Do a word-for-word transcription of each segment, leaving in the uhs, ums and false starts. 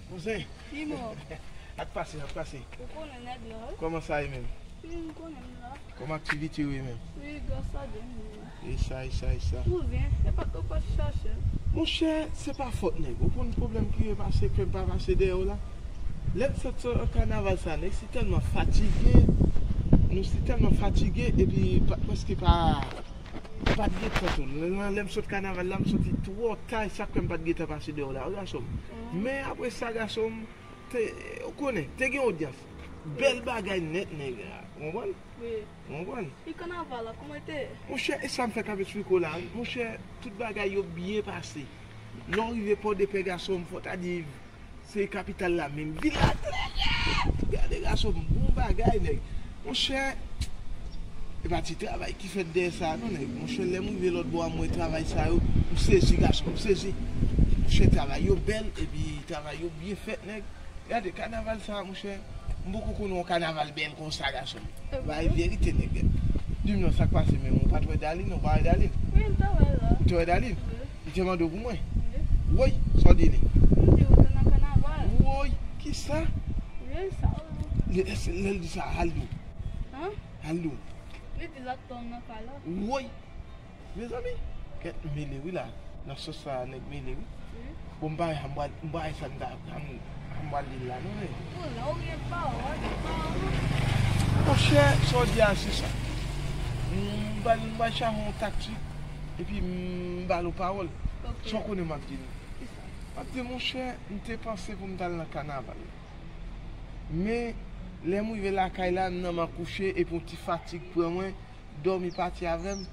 Kouzen. Imo. Ak pase, ak pase. Ou konnen nèg la, wi. Kòman sa ye menm? Wi, m konnen m la. Kòman aktivite yo ye menm? Wi, gras a Dye, m byen. E sa, e sa, e sa. Kouzen, se pa t ou pa t chache. Monchè, se pa fòt nèg. Ou konn pwoblèm ki rive pase, ke m pa pase dèyè w la? Lè m sot sou kanaval sa, nèg si tèlman fatige, nou si tèlman fatige, epi pa, prèske pa, pa t gen tan tou. Lè, lè, lè m sot kanaval la, m soti twò ta, e sa k fè m pa t gen tan pase dèyè w la, wi, gason m. Men apre sa, gason m, te, ou konnen, te gen odyans. Bèl bagay nèt, nèg la. Ou konprann? Wi. Ou konprann? E kanaval la, kòman l te ye? Monchè, e sa m fèk ap eksplike w la, wi. Monchè, tout bagay yo byen pase. Lè w rive Pòdepè, gason m, fò ta di, se kapital la menm. Vil la trè bèl! Gade, gason m, bon bagay, nèg. Monchè, e pa ti travay ki fèt dèyè sa, non, nèg. Monchè, lè m rive lòt bò a, m wè travay sa yo, m sezi, gason m, m sezi. Monchè, travay yo bèl, epi travay yo byen fèt, nèg. Gade, kanaval sa a, monchè, m poko konnen yon kanaval bèl konsa, gason m. Bay verite, nèg. Di m non, sa k pase menm? Ou pa t wè Darline? Ou pa wè Darline? Wi, m te wè l la. Ou te wè Darline? Wi. Li te mande w pou mwen? Wi. Woy, sa w di li? M di ou te nan kanaval. Woy, kisa? Wi, sa w di. Lè, lè l di sa, sa l di w? An? Sa l di w? Li di l ap tann nan kay la. Woy! Mezanmi, kèt mele wi la. Nan sòs sa a, nèg mele wi. Wi. Bon, m pa wè, m pa, m pa wè sa m ta, sa m, sa m pral di l la, non, men. Ou la, ou gen pawòl, ou gen pawòl. Monchè, sa w di a, se sa. M pral, m pral chache yon taktik, epi m ba l yon pawòl. Ok. Sa w konnen m ap di nou? Kisa? M ap di, monchè, m te panse pou m t al nan kanaval. Men, lè m rive lakay la, m nan m akouche, epi yon ti fatig pran mwen, dòmi pati avè m,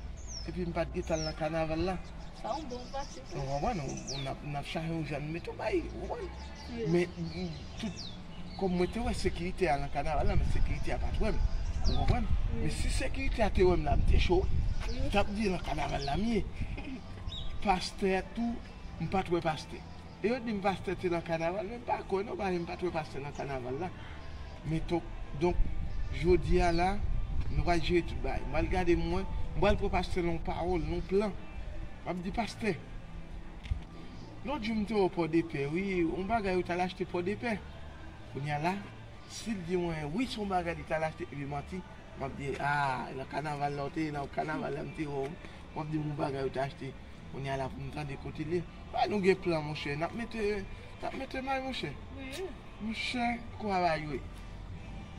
epi m pa t gentan al nan kanaval la. Sa yon bon pati tou. Ou konprann? Ou, ou n ap, n ap chache yon jan n mete yon bay, ou konprann? Wi. Men, m, tout, kòm mwen te wè sekirite a nan kanaval la, men sekirite a pa t wè m. Ou konprann? Wi. Men si sekirite a te wè m la, m te cho. Wi. M t ap di nan kanaval la m ye. Pastè a tou, m pa t wè pastè. E yo di m pastè te nan kanaval, men m pa kwè non, paske m pa t wè pastè nan kanaval la. Men tonk, donk, jodi a la, nou pral jere tout bagay. M pral gade m wè, m pral pran pastè nan yon pawòl, nan yon plan. M ap di, pastè, lòt jou m te wè w Pòdepè, wi, yon bagay ou t al achte Pòdepè. Kounye a la, si l di mwen, wi, se yon bagay li t al achte, epi manti, m ap di, a, nan kanaval la w te ye, nan kanaval la m te wè w. M ap di m yon bagay ou te achte. Kounye a la pou m tande kote l ye. Ba nou gen plan, monchè. N ap mete, n ap mete may, monchè. Wi. Monchè, kwa bagay yo ye.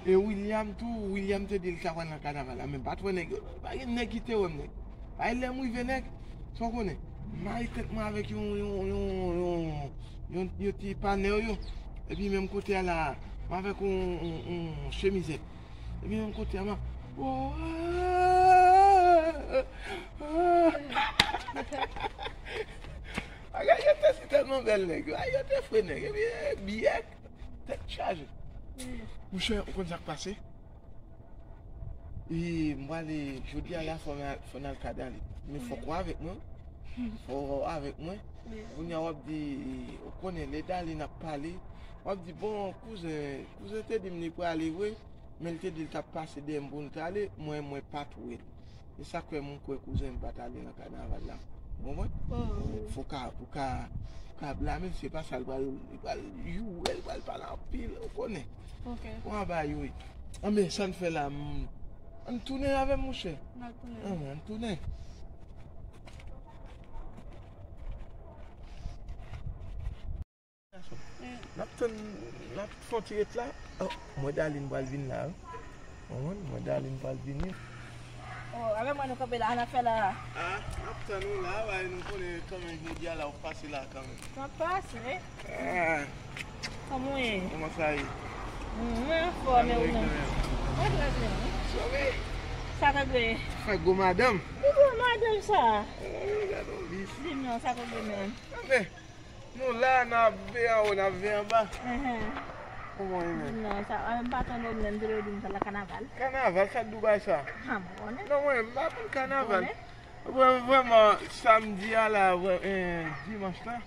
E William tou, William te di l ta pral nan kanaval la, men m pa t wè nèg yo. Pa gen nèg ki te wè m, nèg. Bay lè m rive, nèg. Sa w konnen? M mare tèt mwen avèk yon, yon, yon, yon, yon, yon ti panè yo. Epi menm kote a la, m avèk yon, yon, yon chemizèt. Epi menm kote a, m ap, oh, ah, ah. Bagay yo te si tèlman bèl, nèg. Bagay yo te fre, nèg. Epi, eh, biyè, tèt chaje. Monchè, ou konn sa k pase? E, m prale, jodi a la, fò n al, fò n al ka Darline. Men fòk ou avèk mwen. Fò ou avèk mwen. Kounye a w ap di, ou konnen, lè Darline ap pale, w ap di, bon, kouzen, kouzen te di m li prale vre, men l te di l t ap pase dèyè m pou l t ale, mwen, mwen pa t wè l. E sa k fè m kwè kouzen m pa t ale nan kanaval la. Ou konprann? Fò w ka, ou ka, ou ka blame l, se pa sa, l pral, li pral joure, l pral pale anpil, ou konnen. Ok. Bon, bagay yo ye. Anben, sa n fè la, m, ann tounen avè m, monchè. N ap tounen. Anben, ann tounen. N ap tann, n ap fè yon ti ret la. Oh, mwen Darline pral vin la, wi. Ou konprann? Mwen Darline pral vini. Oh, avè mwen nou kanpe la, n ap fè la. Ah, n ap tann ou la, bay nou konnen kanmenm jodi a la, ou pase la kanmenm. M ap pase. Ah. Kòman w ye? Kòman sa ye? Mm, mwen anfòm, e ou menm? Mwen trè byen, wi. Sove. Sa k ap gen? Fè gwo madanm. Ki gwo madanm sa? Eh, gade yon vis. Di m non, sa k ap gen menm? Anben, nou la, n ap ve anwo, n ap ve anba. Kòman w ye menm? Non, sa, eh, m pa tande w menm, m te dwe di m sa la kanaval. Kanaval, sa k Dubai sa? Ah, m konnen. Non, mwen, m pa konn kanaval. Mwen, vrèman, samdi a la, vrè, eh, dimanch la,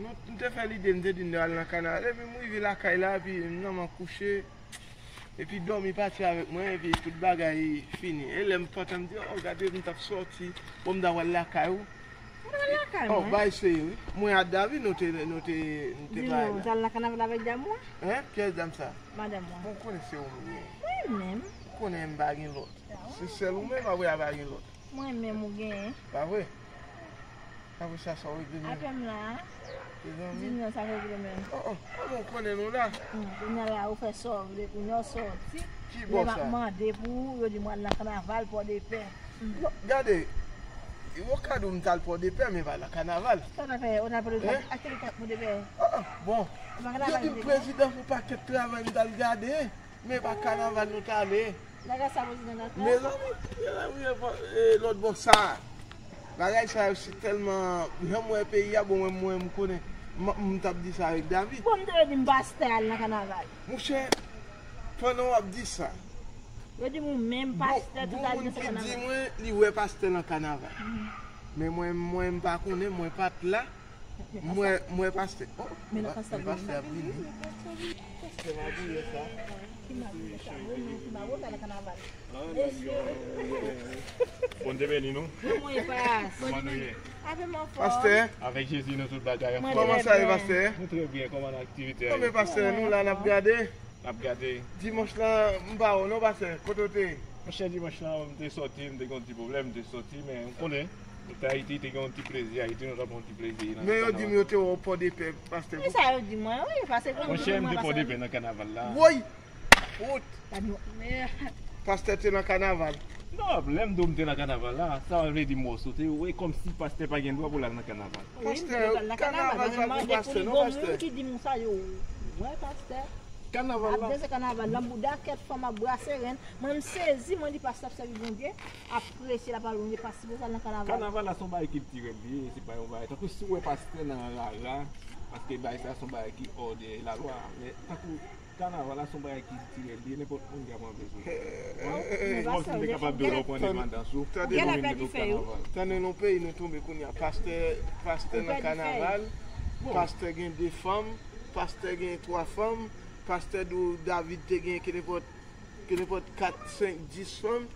nou, m te fè lide, m te di m te al nan kanaval. Epi m rive lakay la, epi m nan m kouche. Epi dòmi pati avèk mwen, epi tout bagay fini. E lè m pantan, m di, oh, gade, m t ap sòti, bon, m ta pral lakay ou. M Al lakay mwen. Oh, bay seri wi. Mwen ak David, nou te, nou te, nou te bay la. Di nou, ou t al nan kanaval avèk dam ou an? Hein? Kiyès dam sa? Madanm ou an. Bon, konnen se ou menm. Mwen menm. Konnen m pa gen lòt. Se sèl ou menm, apre a pa gen lòt. Mwen menm ou genyen. Pa vre? Apre sa, sa w regle menm? Apre m la. Mezanmi. Di m non, sa w regle menm? Oh, oh, oh, bon, konnen nou la. Hmm, kounye a la, ou fè sa w vle, kounye a w sòti. Ki bò sa? Lè m ap mande pou ou, yo di m w al nan kanaval Pòdepè. Hmm. Non, gade, yo ka di w m t al Pòdepè, men pa nan kanaval. Sa w ta fè, ou t al Pòdepè, achte li kat Pòdepè. Oh, oh, bon. Yo di m prezidan fè pakèt travay, m t al gade. Men pa kanaval nou t ale. Bagay sa prezidan nan fè. Mezanmi, mezanmi, e, lòt bò sa. Bagay sa yo si tèlman, jan m wè peyi a, bon, mwen, mwen, m konnen. M, m t ap di sa avèk David. Bon, m te yo di m pastè al nan kanaval. Monchè, pandan w ap di sa, yo di m ou menm pastè tout al nan kanaval. Gon moun ki di mwen, li wè pastè nan kanaval. Men mwen, mwen, m pa konnen, mwen pa t la. Mwen, mwen pastè. Oh, men pastè ap vini. Pastè ap vini. Pastè magouyè sa. Ki magouyè sa? Bon, men ki magouyè sa nan kanaval? Mesye. Bondye beni nou. Kòman w ye, pas? Kòman nou ye? Avè m anfòm. Pastè. Avèk Jezi nou tout bagay anfòm. Kòman sa ye, pastè? Nou trè byen, kòman aktivite a ye? Kòman pastè, nou la n ap gade. N ap gade. Dimanch lan, m pa wè w non, pastè. Kote w te ye? Monchè, dimanch lan, m te sòti, m te gen yon ti pwoblèm, m te sòti, men ou konnen, nou te Ayiti, te gen yon ti plezi, Ayiti, nou t ap yon ti plezi nan kanaval. Men yo di m yo te wè w Pòdepè, pastè. Men sa yo di mwen, wi, pase konn di mwen, pastè. Monchè, m te Pòdepè nan kanaval la. Woy! Wout! Pastè te nan kanaval. Non, lè m di w m te nan kanaval la, sa vle di m wè w sote, e kòmsi pastè pa gen dwa pou l al nan kanaval. Pastè, kanaval pa pou pastè, non, pastè. Wi, m te al nan kanaval, men m mande pou li, gon moun ki di m sa yo wè, pastè. Kanaval la. Ap danse kanaval nan bouda kèt fanm ap brase renn. Mwen m sezi, mwen di pastè ap sèvi Bondye, ap preche lapawòl Bondye, pa sipoze al nan kanaval. Kanaval la se yon bagay kiltirèl li ye, se pa yon bagay. Tankou si w wè pastè nan rara, paske bagay sa se yon bagay ki hors de la loi. Men tankou kanaval la se yon bagay kiltirèl li ye, nenpòt moun ka pran plezi. Kòmsi m te kapab di w lè w pran endepandans ou, ou te mete nan kanaval. Tande nan peyi nou tonbe kounye a, pastè, pastè nan kanaval, pastè gen de fanm, pastè gen twa fanm, pastè di w David te gen kenenpòt, kenenpòt kat, senk, dis fanm.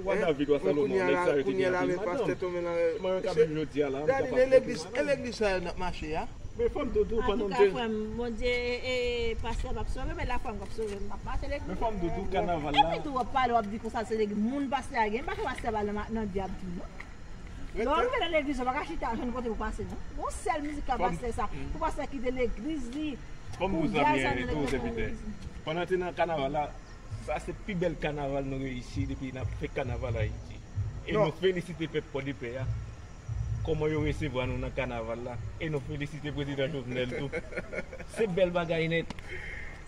Wa David, wa Salomon, nèg sa yo te gen anpil madanm. Mwen menm ka menm jodi a la, m kapab gen anpil madanm. Gade, e legliz, e legliz sa yo n ap mache a? Men fò m di w tou, pandan m te... Antouka, frè m, Bondye, e, e, pastè p ap sove, men lafwa m k ap sove m, m ap mache legliz. Men fò m di w tou, kanaval la. Epi tou, w ap pale, w ap di konsa se legliz. Moun pastè a gen, m pa kwè pastè a pa nan, nan dyab tou, non. Lè w rive nan legliz, ou pa ka chita jwenn kote pou pase, non. Gon sèl mizik k ap pase sa. Pou pastè kite legliz li. Fò m di w sa byen, tou, sèvitè. Pandan te nan kanaval la, sa se pi bèl kanaval nou reyisi depi n ap fè kanaval Ayiti. E nou felisite pèp Pòdepè a. Kòman yo resevwa nou nan kanaval la. E nou felisite prezidan Jovenel tou. Se bèl bagay nèt.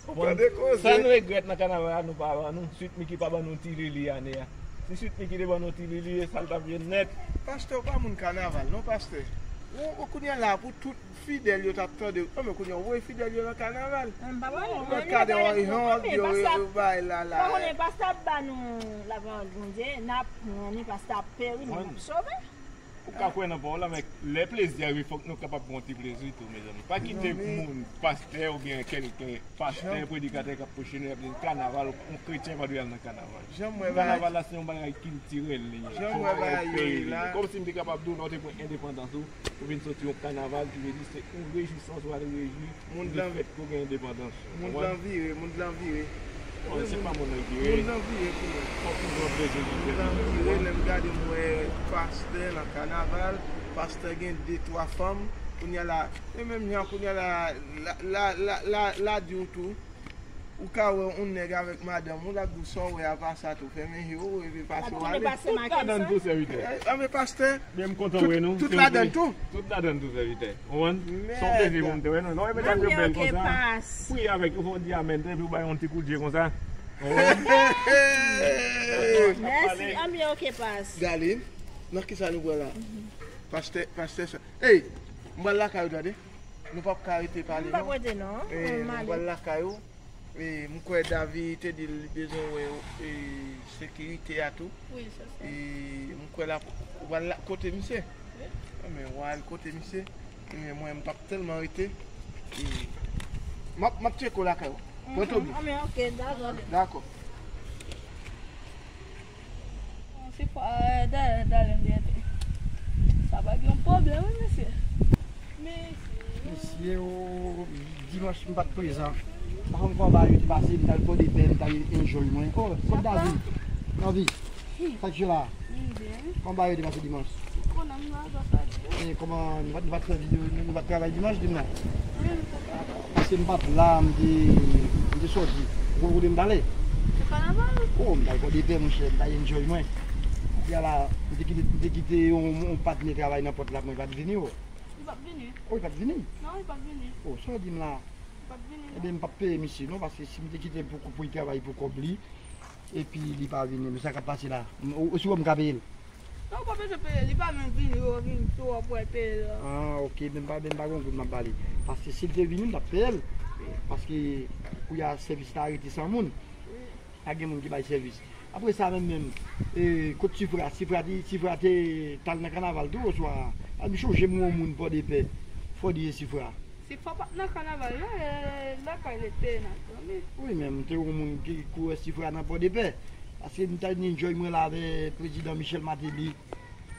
Ou konprann? Sa n regrèt nan kanaval la, nou pa ban nou. Sweet Micky pa ban nou ti lili ane a. Si Sweet Micky te ban nou ti lili, e sa l t ap ye nèt. Pastè, ou pa moun kanaval, non, pastè. Ou, ou kounye a la, pou tout fidèl yo t ap tande. Anben, kounye a, ou voye fidèl yo nan kanaval. Mwen pa konnen, mwen pa konnen, mwen pa konnen, pastè ap ban nou lapawòl Bondye, n ap pran li, pastè ap peri, men n ap sove. Ou ka kwè nan pawòl la, men lè plezi a rive, fòk nou kapab pran ti plezi tou, mezanmi. Pa kite moun, pastè oubyen kèlken, pastè, predikatè k ap preche nou, y ap di kanaval, yon kretyen pa dwe al nan kanaval. Kanaval la, se yon bagay kiltirèl li ye. Se yon bagay peyi li ye. Kòmsi m te kapab di w, lè w te pran endepandans ou, ou vin soti yon kanaval, ki vle di se yon rejwisans ou al rejwi. Moun lan, fèt pou gen endepandans. Moun lan vire, moun lan vire. Bon, se pa moun lan vire. Moun lan vire pou mwen. Fòk nou pran plezi nou fè. Moun lan vire, lè m gade m wè pastè nan kanaval, pastè gen de twa fanm, kounye a la, e menm jan kounye a la, la, la, la, la, la di w tou, ou ka wè yon nèg avèk madanm ou, l ap di w sa w wè a pa sa tou, fèmen je w, epi pase w ale. Tout ladann tou, sèvitè. Anben pastè, Byen, m kontan wè nou. Tout ladann tou. Tout ladann tou, sèvitè. Ou konprann? Se yon plezi pou m te wè nou. Lè w wè medam yo bèl konsa, priye avèk yo, fè yon ti amèn, epi w ba yo yon ti kout je konsa. Ou konprann? Mèsi, anbyen oke, pas. Darline, nan kisa nou pran la? Pastè, pastè sa. Ey, m pral lakay ou, tande. Nou p ap ka rete pale, non. M p ap rete, non. Ey, m pral lakay ou. E, m kwè David te di l li bezwen wè, e, sekirite a tou. Wi, se sa. E, m kwè l ap, w al la, kote misye? Wi. Anben, w al kote misye. E, mwen, m p ap tèlman rete. E, m ap, m ap tcheke w lakay ou. Pran Toby. Anben, oke, dakò. Dakò. Se fwa, e, Darline, Darline, Darline. Sa Pa gen yon pwoblèm, wi, mesye. Mesye. Mesye, o, dimanch m pa t prezan. Pa konn kòman bagay yo te pase, m t al Pòdepè, m t al enjoy mwen. O, kot David? Anvi. Sa k ye la? M byen. Kòman bagay yo te pase dimanch? Ou konnen m la, sa sa di. E kòman nou pa t, nou pa t fè videyo, nou pa t travay dimanch, di m non? Wi, nou te travay. Paske m pa t la, m te, m te sòti. Ou konn kote m t ale? Se kanaval. O, m t al Pòdepè, monchè, m t al enjoy mwen. Epi a la, m te kite, m te kite yon, yon patnè travay nan pòt la, mwen pa t vini, o. Li p ap vini. O, li p ap vini? Non, li p ap vini. O, sa w di m la? Li p ap vini, non. Ebyen, m p ap peye misye, non, paske si m te kite l pou, pou l travay pou kòb li, epi li pa vini, men sa k ap pase la? M, ou, ou si wè m ka peye l? Non, ou pa bezwen peye l, li pa menm vini, ou vin tou, w ap wè l peye l. Ah, ok, men m pa, men m pa gen goud m ap ba li. Paske si l te vini, m t ap peye l. Paske, kounye a, sèvis la rete san moun. Wi. Pa gen moun ki bay sèvis. Apre sa menm menm, e, kot Sifra? Sifra te, Sifra te t al nan kanaval tou oswa? A, m chonje m wè yon moun Pòdepè. Fò di e Sifra. Sifra pa t nan kanaval la, e, lakay li te nan zanmi. Wi, men m te wè yon moun ki kouri Sifra nan Pòdepè. Paske m t al enjoy mwen la avè prezidan Michel Martelly.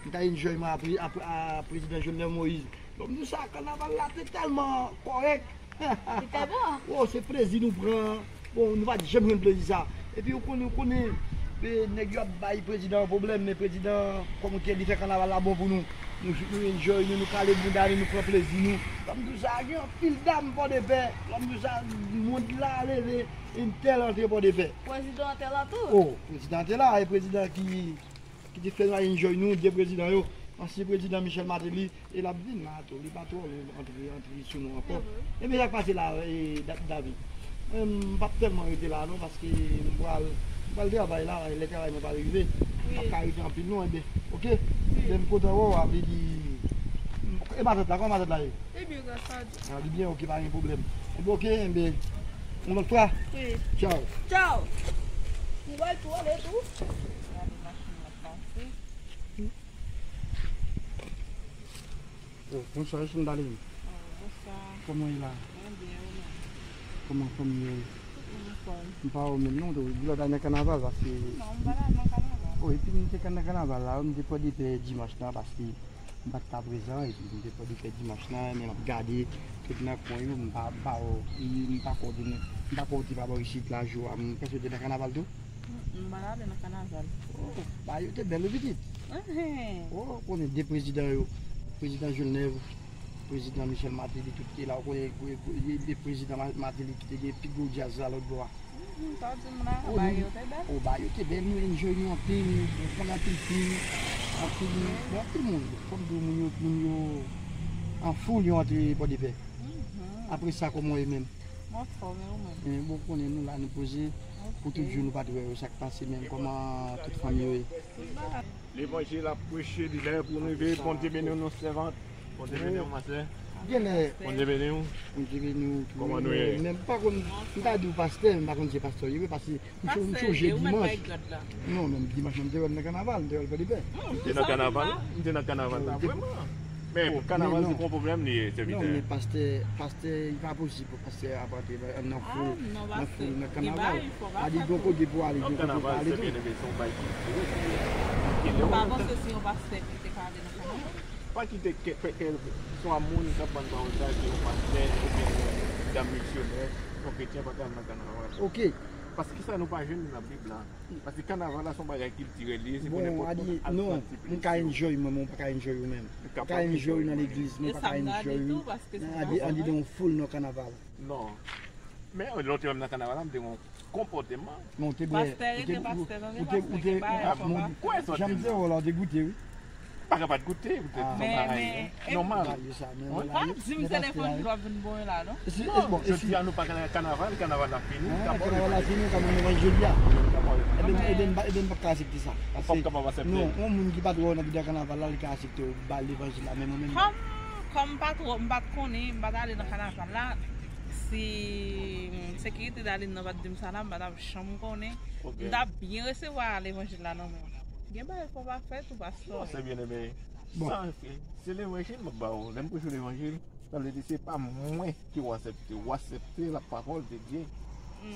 M t al enjoy mwen a pre-, a pre-, a prezidan Jovenel Moïse. Bon, m di w sa, kanaval la te tèlman kòrèk. Li te bon. Oh, se plezi nou pran. Bon, nou pa t janm jwenn plezi sa. Epi ou konnen, ou konnen, e, nèg yo ap bay prezidan an pwoblèm, men prezidan, kòm ke li fè kanaval la bon pou nou. Nou, nou enjoy nou, nou kale bounda nou, nou pran plezi nou. Lè m di w sa, gen anpil dam Pòdepè. Lè m di w sa, mond la leve, entèl antre Pòdepè. Prezidan an te la tou. Oh, prezidan an te la, e prezidan ki ki te fè nou al enjoy nou, de prezidan yo, ansyen prezidan Michel Martelly, e l ap vin la tou, li pa twò lwen antre, antre sou nou ankò. Mhm. Ebyen, sa k pase la, e, Da-, David? Mwen, m p ap tèlman rete la non, paske m pral, m pral travay la, lè travay mwen pral rive, m p ap ka rete anpil non, ebyen, ok? Wi. Ebyen, m kontan wè w, a vle di, e matant la, kòman matant la ye? Li byen, gras a Dye. Ah, li byen, ok, pa gen pwoblèm. Ebyen, ok, ebyen, yon lòt fwa. Wi. Tchaw. Tchaw. Nou pral tou ale tou. Gade machin nan pase. Oh, bonswa, esi m tale. Oh, bonswa. Kòman w ye la? Mwen byen, ou menm? Kòman fanmi yo ye? Tout moun anfòm. M pa wè w menm non, ou di lòt ane nan kanaval, paske... Non, m pa t al nan kanaval. Oh, epi m te nan kanaval la, m te Pòdepè dimanch lan, paske m pa t ka prezan, epi m te Pòdepè dimanch lan, men m ap gade tout nan kwen yo, m pa, m pa wè w, m pa kwè w te, m pa kwè w te pa bò isit la, jou a, m panse w te nan kanaval tou. Mm, m pa t ale nan kanaval. Oh, bagay yo te bèl wi pitit. Enhen. Oh, ou konnen de prezidan yo, prezidan Jovenel, prezidan Michel Martelly, tout te la, ou konnen, e, e, e, e prezidan Ma-, Martelly ki te gen pi gwo djaz la lòt bò a. Mhm, sa w di m la, bagay yo te bèl. Oh, bagay yo te bèl, nou enjoy nou anpil, nou konn anpil fi, anpil, bon, anpil moun. Fò m di w, moun yo, moun yo an foul, yo antre Pòdepè. Mhm. Apre sa, kòman w ye menm? M anfòm, e ou menm? Eh, bon, konnen nou la, nou poze. Ok. Pou tout jou nou pa t wè yo, sa k pase menm, kòman tout fanmi yo ye? Levanjil ap preche, li lè pou nou rive. Bondye beni w, non sèvant. Bondye beni w, ma sè. Genlè. Bondye beni w. Bondye beni w tou. Kòman nou ye? Men m pa konn, m ta di w pastè, men m pa konn si se pastè w ye vre, paske m cho-, m chonje dimanch. Non, men dimanch, m te wè l nan kanaval, m te wè l Pòdepè. M te nan kanaval, m te nan kanaval la, vrèman. Men kanaval se pa yon pwoblèm li ye, sèvitè. Non, men pastè, pastè, li pa posib pou pastè ap antre nan, nan foul, nan foul, nan kanaval. A di gon kote pou ale, gon kote pou ale tou. Non, kanaval se byen, se yon bagay ki tou. Pa panse se yon pastè ki te ka ale nan kanaval. Pa kite kè, kè, kè, swa moun k ap bann pawòl sa, se yon pastè oubyen yon dam misyonè, yon kretyen pa ka al nan kanaval. Ok. Paske sa nou pa jwenn li nan Bib la. Paske kanaval la se yon bagay kiltirèl li ye, se pou nenpòt moun al santi plezi yo. Bon, a di, non, m ka enjoy mwen, men w pa ka enjoy ou menm. Ou ka enjoy nan legliz, men w pa ka enjoy ou nan, andidan yon foul nan kanaval. Non. Men lè w te wè m nan kanaval la, m te gen yon konpòteman. Men w te bwè, pastè rete pastè, tande pastè gen bagay sa w pa fè. Jan m te wè w la, w te goute, wi. Pa ka pa t goute, poutèt se yon bagay nòmal. Ou pa di m se levanjil w ap vin bon la, non? Bon, jodi a nou pa ka nan kanaval, kanaval la fini, kanaval la fini, kanaval levanjil jodi a. Ebyen, ebyen, m pa, ebyen, m p ap ka aksepte sa. Ou p ap kapab aksepte? Non, yon moun ki pa t wè w nan mitan kanaval la, li ka aksepte w ba levanjil la, men mwen menm non. Kòm, kòm m pa t wè w, m pa t konnen, m pa t ale nan kanaval la, si, mm, sekirite Darline nan pa t di m sa la, m pa t ap janm konnen. Ok. M t ap byen resevwa levanjil la nan men w. Gen bagay fò pa fè tou, pastè. Non, sè byeneme. Bon. Sa, se, se levanjil m ap ba w. Lè m preche levanjil, sa vle di se pa mwen ke w aksepte. W aksepte lapawòl de Dye.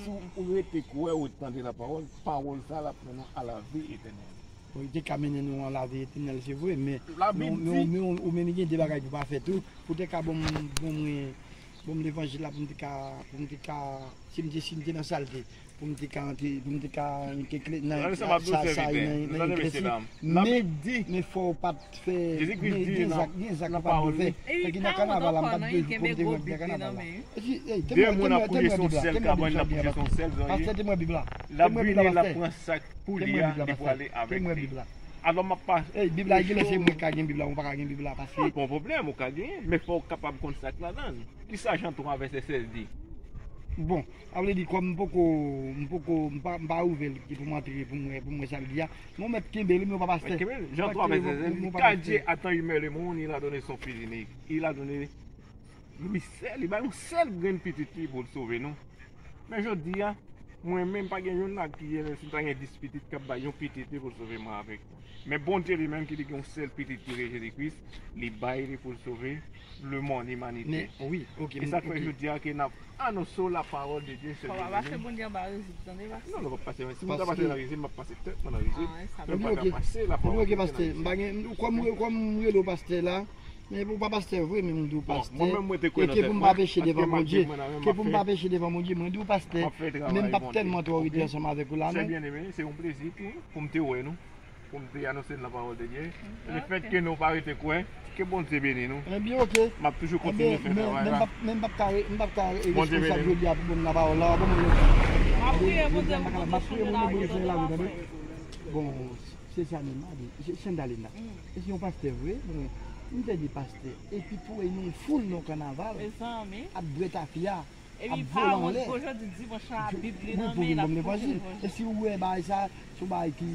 Si w rete kwè, w tande lapawòl, pawòl sa l ap mennen w a lavi etènèl. Bon, li te ka mennen nou an lavi etènèl, se vre, men, men, men, men ou menm gen de bagay pou pa fè tou, pou te ka ban m, ban mwen, ban m levanjil la, pou m te ka, pou m te ka, si m te, si m te nan salte, pou m te ka antre, pou m te ka antre nan sa, sa, nan, nan eklèsi. Men, men fò w pa t fè, gen, gen zak, gen zak ou pa t dwe fè. Fè ki nan kanaval la, m pa t dwe pou m te rantre nan kanaval la. Epi, ey, te mwen, te mwen, te mwen Bib la, te mwen Bib la, pastè. Pastè, te mwen Bib la. Te mwen Bib la, pastè. Te mwen Bib la, pastè. Te mwen Bib la, pastè. Te mwen Bib la. Alò, m ap pa... Ey, Bib la, gen lè se mwen k ka gen Bib la, ou pa ka gen Bib la, pastè. Pa gen pwoblèm, ou ka genyen, men fò w kapab konn sa k ladan l. Kisa Jan twa vèsè sèz di? Bon, sa vle di, kòm m poko, m poko, m pa, m pa ouvè l pou m antre, pou m wè, pou m wè sa l di a. Mwen mèt kenbe li, men ou pa pastè. Jan twa vèsè sèz di, car Dieu a tant aimé le monde, il a donné son Fils unique. Il a donné Li sèl, li bay yon sèl grenn pitit li pou l sove nou. Men jodi a, mwen menm pa gen youn la ki gen, si m ta gen dis pitit k ap bay yon pitit li pou l sove mwen avèk. Men Bondye li menm ki li gen yon sèl pitit li rele Jezi Kris, li bay li pou l sove lemonn, limanite. E sa k fè jodi a ke n ap anonse la parole de Dieu se vre. Papa, pase Bondye anba rizib, tande, pastè. Non, non, pa pase, si m ta pase nan rizib, m ap pase tèt mwen nan rizib. Men m pa ka pase la parole de Dieu nan rizib. Ok, pastè, m pa gen, kòm, kòm m rele w pastè la, men ou pa pastè vre, men m di w pastè. Bon, mwen menm, mwen te kwè nan tèt mwen, paske m ap di mwen nan men m ap fè, m ap fè travay Bondye. Ke pou m pa peche devan Bondye, mwen di w pastè, men m p ap tèlman twò rete ansanm avèk ou la, non. Sè byenneme, se yon plezi tou pou m te wè nou, pou m te anonse nou la parole de Dieu. Lefètke nou pa rete kwè, ke Bondye beni nou. Ebyen, ok. M ap toujou kontinye fè travay la. Men m p ap ka, m p ap ka responsab jodi a pou ban m la pawòl la, w ap ban mwen lòt. M ap priye Bondye pou Bondye chanje lavi w, tande. Bon, se sa menm, a di, se Sandalina. E se yon pastè vre, bon, m te di pastè. Epi pou wè yon foul nan kanaval ap bwè tafya, ap vole anlè. Epi pa wont, jodi dimanch la, Bib li nan men, l ap pwoche levanjil. E si w wè bagay sa, se yon bagay ki,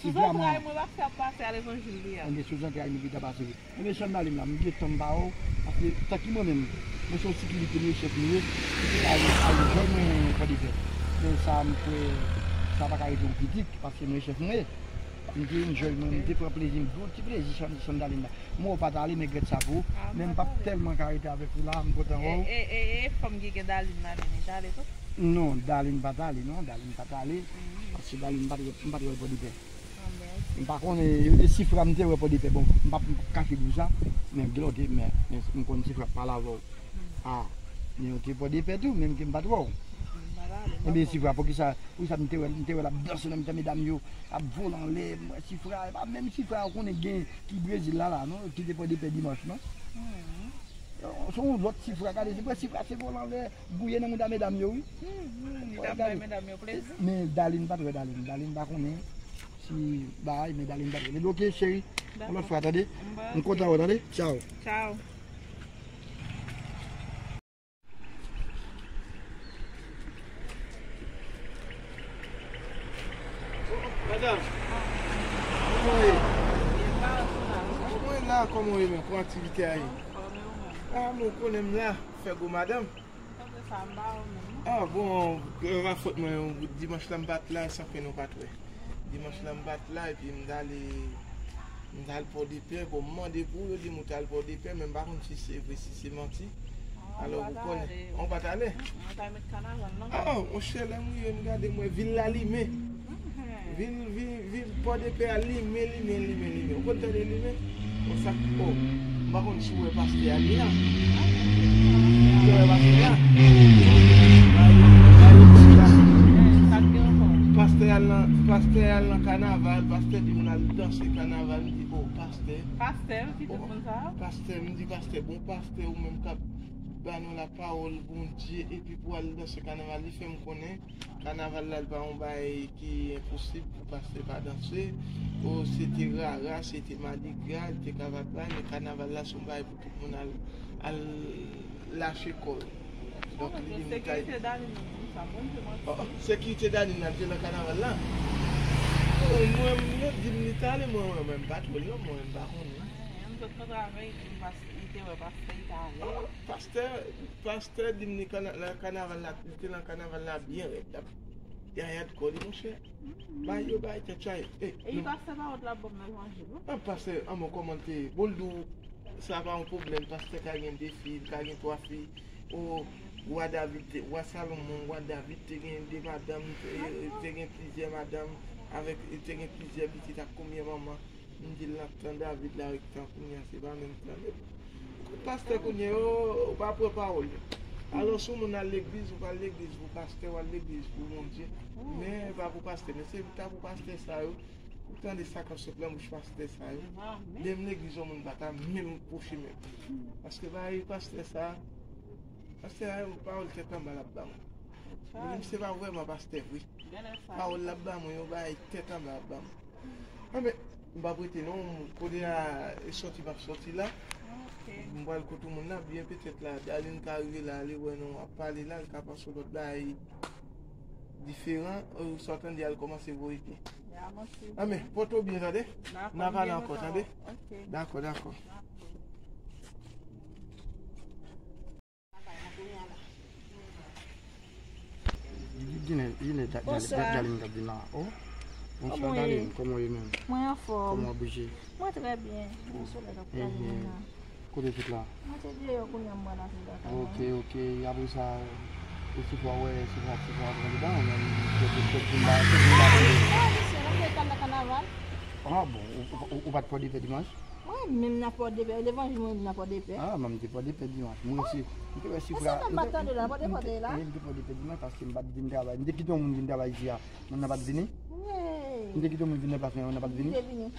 si vrèman, sou zantray mwen, pastè ap pase a levanjil li a. Enben, sou zantray mwen ki ta pase. Ebyen, Sandalina, m gentan ba w, paske tanki mwen menm, mwen se yon sekirite, mwen chèf mwen ye, se pa al, al jwenn mwen Pòdepè. Men sa, m kwè, sa pa ka rete yon kritik, paske mwen chèf mwen ye. M te enjoy mwen, m te pran plezi, m pran ti plezi, Sandalina. Mwen w pa t ale, men grèt sa pou ou. Men m p ap tèlman ka rete avèk ou la, m kontan wè w. E, e, e, e fanm ki gen Dalin ladan li, t ale tou? Non, Dalin pa t ale, non, Dalin pa t ale. Paske Dalin m pa t wè, m pa t wè l Pòdepè. M pa konnen, e Sifra m te wè Pòdepè. Bon, m p ap kache di w sa, men gen lè w te, men, men m konn Sifra ap pale avè w. A, men w te Pòdepè tou, menm ke m pa t wè w. Enben, Sifra, poukisa, poukisa m te wè, m te wè l ap danse nan mitan medam yo, ap vole anlè, m wè Sifra, e pa menm Sifra, ou konnen gen ki Brezil la, la, non, ki te Pòdepè dimanch, non? Se yon lòt Sifra, gade, se vre Sifra, se vole anlè, gouye nan mouda medam yo, wi. Li t ap bay medam yo plezi. Men Dalin pa t wè Dalin, Dalin pa konnen si bay, men Dalin pa t wè. Ebyen, ok, cheri, yon lòt fwa, tande? M kontan wè, tande? Tchao. Tchao. Madanm, kòman w ye? Kòman w ye la? Kòman w ye menm? Kòman aktivite a ye? A, men w konnen m la, fè gwo madanm. A, bon, e pa fòt mwen, dimanch la m pa t la, sa fè nou pa t wè. Dimanch la m pa t la, epi m t ale, m t al Pòdepè. Bon, m mande pou yo di m ou t al Pòdepè, men m pa konn si se vre, si se manti. Alò, ou konnen, ou pa t ale? Mwen t al met kanaval, non? A, monchè, lè m rive, m gade, m wè vil la limen. Vil, vil, vil Pòdepè a limen, limen, limen, limen. Ou konn tande limen? Bon, sa k, o, m pa konn si w wè pastè a li a. Ou wè pastè a? Pastè al nan, pastè al nan kanaval, pastè di moun al danse kanaval, m di, o, pastè. Pastè, ki tout moun sa a? Pastè, m di, pastè, bon, pastè, ou menm k ap ba nou lapawòl Bondye, epi pou al danse kanaval, li fè m konnen kanaval la, li pa yon bagay ki enposib pou pastè pa danse. O, se te rara, se te madigra, li te ka pa t bay, men kanaval la, se yon bagay pou tout moun al, al lache kò yo. Donk, li di m kay... Sekirite Dalin nan di sa, Bondye manti. O, sekirite Dalin nan te nan kanaval la. O, mwen, yo di m li t ale, mwen, mwen, mwen, m pa t wè l non, mwen, m pa konnen. Anyen, m sot nan travay, li te wè pastè, li t ale. Pastè, pastè di m li kana-, nan kanaval la, li te nan kanaval la byen rèd, l ap yayad kò li, monchè. Bay yo bay tèt chay. E, e li pastè pa wont l ap ban m levanjil, wi. An, pastè, an, bon, kòman l te ye? Bon, l di w, sa pa yon pwoblèm, pastè ka gen de fi, l ka gen twa fi. O, wa David te, wa Salomon, wa David te gen de madanm, te, te gen plizyè madanm. avèk, li te gen plizyè pitit ak konbyen manman. M di l nan tan David la avèk tan kounye a, se pa menm tan. Ou konn pastè kounye a, yo, ou pa pran pawòl yo. Alò, si yon moun al legliz, ou pa al legliz pou pastè, ou al legliz pou Bondye. Men pa pou pastè. Men se ta pou pastè sa yo. Ou tande sa k ap sot nan bouch pastè sa yo. Lè m legliz, yon moun pa ta menm pwoche menm. Paske bagay pastè sa, pastè a, yon pawòl tèt anba l ap ba mwen. Li menm se pa vrèman pastè vre. Pawòl l ap ba mwen, yon bagay tèt anba l ap ba mwen. Anben, m p ap rete non, kote a e sòti m ap sòti la. M pral kote moun la, byen petèt la, Darline ka rive la, li wè nou ap pale la, li ka panse yon lòt bagay diferan, ou sa w tande a, l kòmanse voye pye. Anben, pòte w byen, tande? N a pale ankò, tande? Dakò, dakò. Ginen, ginen, Darline k ap vin la. Oh, bonswa, Darline, kòman w ye menm? Mwen anfòm. Kòman w ap bouje? Mwen trè byen. Gen solèy k ap kraze mwen la. Kote w sot la? Mwen te deyò, kounye a m pral antre lakay mwen. Ok, ok. Apre sa, e si fwa w wè, si fwa, si fwa w antre anndan, ou menm, kote, kote vin la, kote vin la. Ah, misye, nou te kal nan kanaval. Ah, bon, ou, ou, ou pa t Pòdepè dimanch? Mwen menm nan Pòdepè, levanjil mwen menm nan Pòdepè. Ah, mwen m te Pòdepè dimanch. Mwen osi, m te wè si fwa. E sa fè m pa t tande la, Pòdepè la? M te Pòdepè dimanch paske m pa t vin travay. M te kite yon moun vin travay isi a. Moun nan pa t vini? M te kite yon moun vin nan plas mwen, moun nan pa t vini? Li te vini.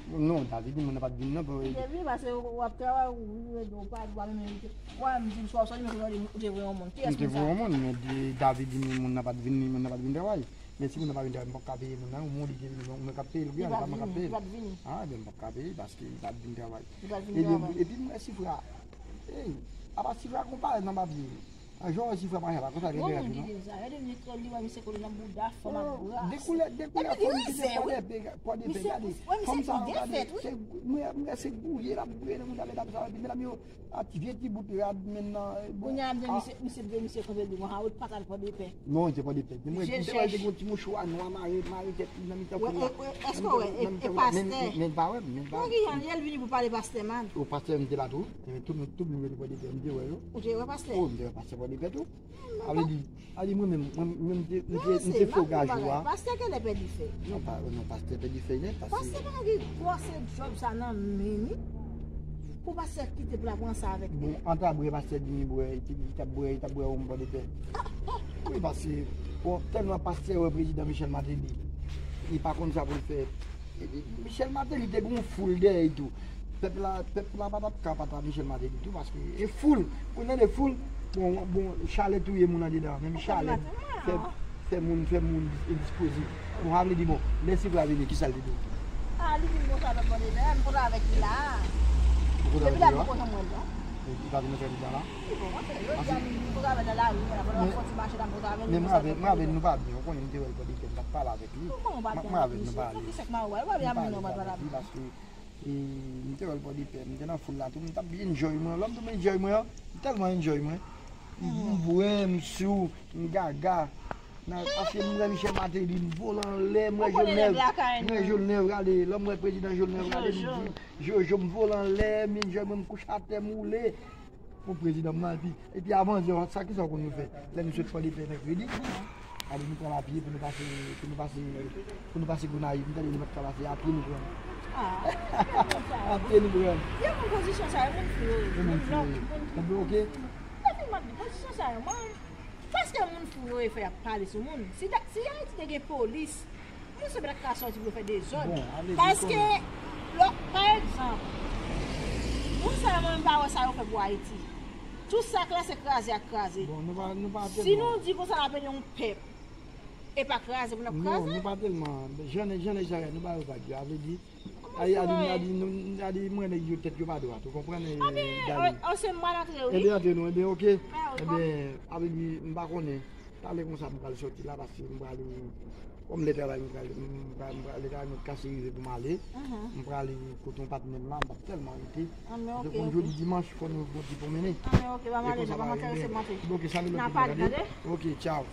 Non, David di moun nan pa t vin non. Li te vini paske w ap travay, ou rive, ou pa, ou pa menm envite. Ou pa menm di m swa, swa di m ou te voye yon moun. Kiyès moun sa? M te voye yon moun, men di David di moun nan pa t vini, moun nan pa t vin travay. Men si moun nan pa vin travay, m p ap ka peye moun nan, ou moun li te vini, ou mwen k ap peye l, oubyen li pa mwen k ap peye l? Li pa t vini. Ah, ebyen m p ap ka peye l paske li pa t vin travay. Li pa t vin travay. Epi m wè sifra, ey, apa sifra gon parèt nan papye. An jan wè sifra mache la, konsa gen rapi non. Gade m lekòl li wè misye kole nan bouda fò m ak bras. De koulè, de koulè fò misye gen pòdepè, pòdepè, gade. Fòm sa yo gade. Se, mwen, mwen se gouye l ap gouye nan bouda medam sa yo, epi medam yo, a ti vye ti bout rad men nan. Kounye a misye, misye vle misye kanpe di konsa, ou pa t al pòdepè. Non, li te pòdepè. Mwen, mwen te wè li te gen yon ti mouchwa nwa mare, mare tèt li nan mitan fòm la. Èske w wè, e pastè? Men l pa wè m, men l pa wè m. Nan ki jan li ye l vini pou pale pastè man? O pastè m te la tou. Ebyen, tout moun, tout moun yo te pòdepè, m te wè yo. Ou te wè pastè? O, m te wè pastè pòdepè tou. A vle di, a di mwen menm, mwen, mwen, m te, m te, m te fo gajou a. Pastè genlè pèdi fèy. Non, pa, non, pastè pèdi fèy nèt, paske pastè pa gen gwòs djòb sa nan men li. Pou pastè kite pou l al pran sa avèk li. Bon, anta bwè pastè di ni bwè, li te, li t ap bwè, li t ap bwè wonm pòdepè. Wi, paske, bon, tèlman pastè wè prezidan Michel Martelly, li pa konn sa pou l fè. Epi Michel Martelly te gen yon foul dèyè l tou. Pèp la, pèp la pa t ap ka pa t a Michel Martelly tou, paske e foul. Ou tande foul? Bon, bon, chalè touye moun andedan, menm chalè fè, fè moun, fè moun endispoze. Bon, sa vle di, bon, lè Sifra vini, kisa l te di w? A, li vin konsa nan pòdepè, m kontre avèk li la. Ou kontre avèk li la? Depi la, m kontre mwen la. Li pa vin nan sèvis la? Li bon, kontre. Lòt jou a, m kontre avè l nan lari, pandan m ap fè yon ti mache la, m kontre avè l. Men mwen avè, mwen avè l, nou pa byen, ou konnen m te wè l pòdepè, m pa t pale avek li. Mwen avè l, nou pale. Sa ki fè k m a wè l, pa byen avè l, nou pa pale. Paske, e, m te wè l pòdepè, m te nan foul la tou, m t ap enjoy mwen. Lè m tou m enjoy mwen an, m tèlman enjoy mwen. M, m bwè, m sou, m gaga. Nan, paske m wè Michel Martelly, m vole anlè, m wè Jolnèv, m wè Jolnèv rale. Lè m wè prezidan Jolnèv rale, m di, Jojo, m vole anlè, m enjoy mwen, m kouche atè, m woule. Pou prezidan m nan, epi, epi avan, sa, kisa w konn nou fè? Lè nou sot pòdepè mèkredi, ale nou pran lapye pou nou pase, pou nou pase, pou nou pase Gonayiv. M tande nou pa t ka pase, apye nou pran. A, apye nou pran. Yo, moun pozisyon sa yo, moun fou yo ye. Yo moun fou yo ye. Moun bloke. Epi, m ap di, pozisyon sa yo, man. Paske moun fou yo ye fè y ap pale sou moun. Si, si Ayiti te gen polis, moun se pa t ka sòti pou yo fè dezòd. Paske, lò, pa egzanp, moun sa yo, mwen, m pa wè sa yo fè pou Ayiti. Tout sa k la, se kraze ak kraze. Bon, nou pa, nou pa tèlman. Si nou di konsa n ap ede yon pèp, e pa kraze pou n ap kraze. Non, nou pa tèlman. Jan, jan nèg sa yo, nou pa yo vag yo. A vle di, a di, a di, nou, a di, mwen, nèg yo, tèt yo pa dwat, ou konprann, e, Dali? Anben, o, o, se m pral antre, wi. Ebyen, antre nou, ebyen, oke. Ebyen, a vle di, m pa konnen. Talè konsa m pral sòti la paske m pral, kòm lè travay m pral, m pral, m pral, lè travay mwen kase rive pou m ale. M pral kote yon patnè m la, m p ap tèlman rete. Paske konn jodi dimanch, fò nou fè yon ti pwonmennen. E konsa va rive. Oke, salut lòt moun, tande? Oke, tchaw.